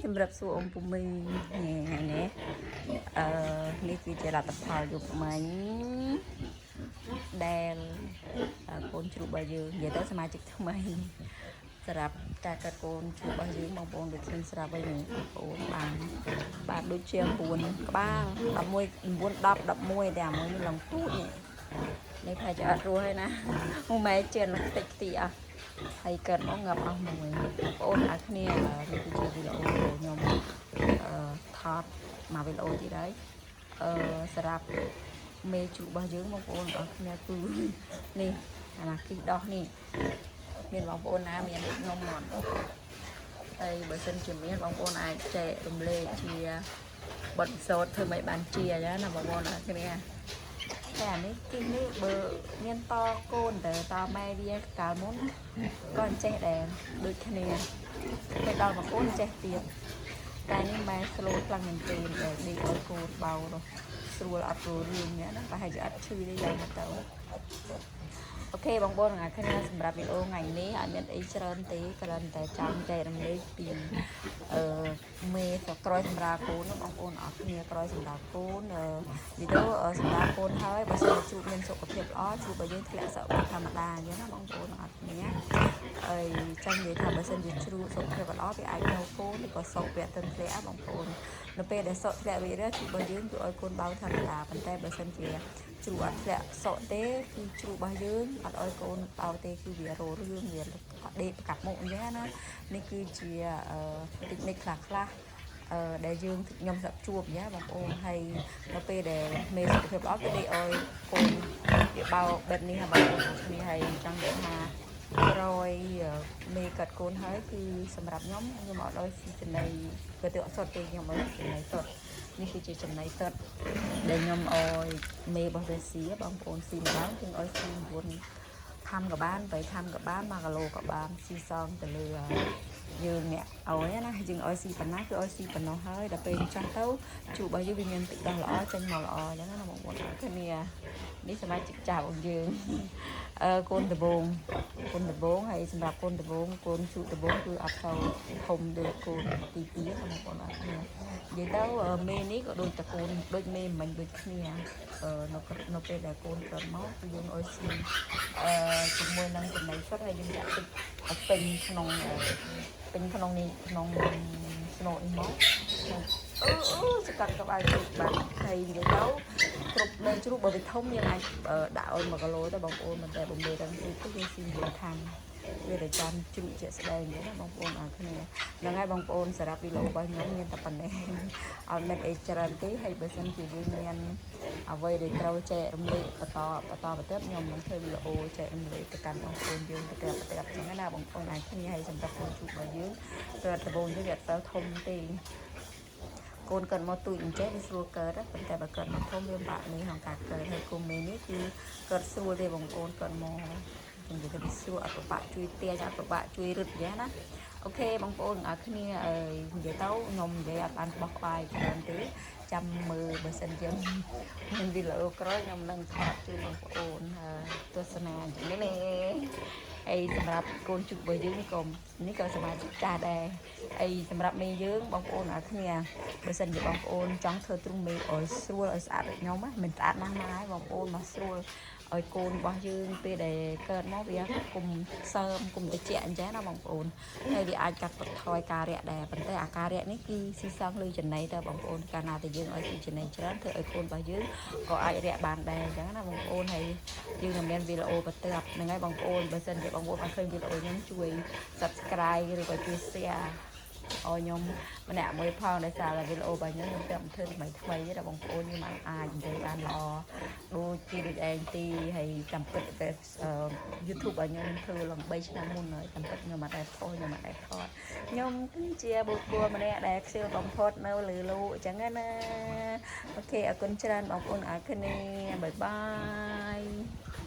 ជំរាបសួរអ៊ំពូមីថ្ងៃនេះអឺនេះគឺជាលទ្ធផលយប់មិញដែលកូនជ្រូករបស់យើងនិយាយទៅសមាជិកថ្មីសម្រាប់ការកាត់កូនជ្រូករបស់យើងបងប្អូនដូចឃើញស្រាប់ហើយនេះបងប្អូនបានបាទដូចជា9ក្បាល11 9 10 11តែអាមួយនេះឡើងទូចនេះនេះប្រហែលជាអត់រស់ហើយណាមួយម៉ែជឿនខ្ទេចខ្ទីអស់ ហើយកើតមកងាប់អស់មួយបងប្អូនអរគ្នានេះគឺជាវីដេអូខ្ញុំអឺថតមកវីដេអូទៀតហើយអឺសម្រាប់មេជ្រូករបស់យើងបងប្អូនអរគ្នាគឺនេះអាណាគីដោះនេះមានបងប្អូនណាមានដូចខ្ញុំមកហើយបើសិនជាមានបងប្អូនអាចចែករំលែកជាបទពិសោធន៍ធ្វើមិនបានជាអញ្ចឹងណាបងប្អូនអរគ្នា តែអានេះគិះនេះបើមានតកូនតែតម៉ែវាកាលមុនក៏អញ្ចេះដែរដូចគ្នាពេលដល់មកកូនចេះទៀតតែនេះម៉ែ slow ខ្លាំងមែនទែនដែលដេកឲ្យកូនបោនោះស្រួលអត់រួរឿងនេះណាប្រហែលជាអត់ឈឺទេយ៉ាងទៅOK បងប្អូនទាំងអស់គ្នាសម្រាប់វីដេអូថ្ងៃនេះអត់មានអីច្រើនទេគ្រាន់តែចង់ចែករំលែកពីអឺមេក្រោយសម្រាប់កូនបងប្អូនអរគ្នាក្រោយសម្រាប់កូនអឺវីដេអូសម្រាប់កូនហើយបើសិនជាជួបមានសុខភាពល្អជួបបើយើងធ្លាក់សក់ធម្មតាអញ្ចឹងណាបងប្អូនអរគ្នាហើយចង់និយាយថាបើសិនជាជ្រូកសុខភាពល្អវាអាចនៅកូនឬក៏សក់វាទៅធ្លាក់បងប្អូននៅពេលដែលសក់ធ្លាក់វារើជួបបើយើងគឺឲ្យកូនបៅធម្មតាប៉ុន្តែបើសិនជាជ្រូកអត់ធ្លាក់សក់ទេគឺជ្រូករបស់យើងអត់ឲ្យកូនបៅទេគឺវារោរឿងវាដេកប្រកាប់មុខអញ្ចឹងណានេះគឺជាអឺតិចនិចខ្លះខ្លះអឺដែលយើងខ្ញុំស្រាប់ជួបអញ្ចឹងបងប្អូនហើយនៅពេលដែលមេសុខភាពល្អគឺដេកឲ្យកូនវាបោបែបនេះហើយបងប្អូនគ្នាហើយចង់និយាយថាក្រោយមេកាត់កូនហើយគឺសម្រាប់ខ្ញុំខ្ញុំអត់ឲ្យស៊ីចំណីគឺទៅអត់សុទ្ធទេខ្ញុំឲ្យចំណីសុទ្ធនេះគឺជាចំណីសុទ្ធដែលខ្ញុំឲ្យមេរបស់វាស៊ីបងប្អូនស៊ីម្ដងគឺឲ្យស៊ី9ខាំក៏បាន3ខាំក៏បាន1គីឡូក៏បានស៊ីសងទៅលើយើងអ្នកឲ្យណាយើងឲ្យស៊ីប៉ុណ្ណាគឺឲ្យស៊ីប៉ុណ្ណោះហើយដល់ពេលចាស់ទៅជួបរបស់យើងវាមានទឹកដោះល្អចេញមកល្អអញ្ចឹងណាបងប្អូនគ្នានេះសមាជិកចាស់របស់យើងអឺកូនដបងកូនដបងហើយសម្រាប់កូនដបងកូនជូដបងគឺអត់ទៅធំដូចកូនទី2ណាបងប្អូនអរគ្នានិយាយទៅមេនេះក៏ដូចតកូនដូចមេមិញដូចគ្នាអឺនៅនៅពេលដែលកូនកើតមកគឺយើងឲ្យស៊ីអឺជាមួយនឹងចំណីសុទ្ធហើយយើងដាក់ទឹកឲ្យពេញក្នុងពេញក្នុងនេះក្នុងស្នូកនេះមកអឺអឺសកាត់ក្បាលជ្រូកបាទហើយនិយាយទៅគ្រប់មេជ្រូកបើវាធំយើងអាចដាក់ឲ្យ1គីឡូទៅបងប្អូនមិនតែបើមេទាំងទូទៅយើងស៊ី9ខាំវាតែចាំជ្រូកជាក់ស្ដែងអញ្ចឹងណាបងប្អូនអរគ្នាហ្នឹងហើយបងប្អូនសម្រាប់វីដេអូរបស់ខ្ញុំមានតែប៉ុណ្ណេះអត់មានអីច្រើនទេហើយបើសិនជាយើងមានអ្វីដែលត្រូវចែករំលែកបន្តបន្តបន្ទាប់ខ្ញុំនឹងធ្វើវីដេអូចែករំលែកទៅកាន់បងប្អូនយើងទៅទៅអញ្ចឹងណាបងប្អូនអាចគ្នាហើយសម្រាប់កូនជ្រូករបស់យើងគឺដំបូងយើងវាអត់សូវធំទេកូនកើតមកទូចអញ្ចេះវាស្រួលកើតប៉ុន្តែបើកើតមកធំវាបាក់នេះក្នុងការកើតហើយកូនមេនេះគឺកើតស្រួលទេបងប្អូនកើតមកខ្ញុំនិយាយទៅវាស្រួលអត់ពិបាកជួយទាញអត់ពិបាកជួយរឹតអញ្ចឹងណាOK បងប្អូនទាំងអស់គ្នាអើយនិយាយទៅខ្ញុំនិយាយអត់បានបោះក្បាយច្រើនទេចាំមើលបើសិនជាមានវីដេអូក្រោយខ្ញុំនឹងថតជូនបងប្អូនទស្សនាអញ្ចឹងនេះហើយសម្រាប់កូនជុករបស់យើងនេះក៏នេះក៏សមាជិកចាស់ដែរហើយសម្រាប់មេយើងបងប្អូនអរគ្នាបើសិនជាបងប្អូនចង់ធ្វើទ្រុងមេឲ្យស្រួលឲ្យស្អាតដូចខ្ញុំណាមិនស្អាតណាស់ណាហើយបងប្អូនមកស្រួលឲ្យកូនរបស់យើងពេលដែលកើតមកវាគុំសើមគុំតិចអញ្ចឹងណាបងប្អូនហើយវាអាចកាត់បន្ថយការរាក់ដែរប៉ុន្តែអាការរាក់នេះគឺស៊ីសងលើចំណីតើបងប្អូនកាលណាតែយើងឲ្យស៊ីចំណីច្រើនធ្វើឲ្យកូនរបស់យើងក៏អាចរាក់បានដែរអញ្ចឹងណាបងប្អូនហើយយើងនឹងមានវីដេអូបន្ទាប់ហ្នឹងហើយបងប្អូនបើសិនជាបងប្អូនបានឃើញវីដេអូខ្ញុំជួយ Subscribe ឬក៏ជួយ Share ឲ្យខ្ញុំម្នាក់មួយផងដោយសារតែវីដេអូរបស់ខ្ញុំខ្ញុំតែធ្វើថ្មីថ្មីទេដល់បងប្អូនខ្ញុំអាចនិយាយបានល្អដូចជាដូចឯងទីហើយចាំពិតតែ YouTube របស់ខ្ញុំធ្វើឡើង3ឆ្នាំមុនហើយចាំពិតខ្ញុំអត់ដែលផុសខ្ញុំអត់ដែលថតខ្ញុំគឺជាបុគ្គលម្នាក់ដែលខ្ជិលបំផុតនៅលើលោកអញ្ចឹងណាOK អរគុណច្រើនបងប្អូនអរគ្នាbye bye.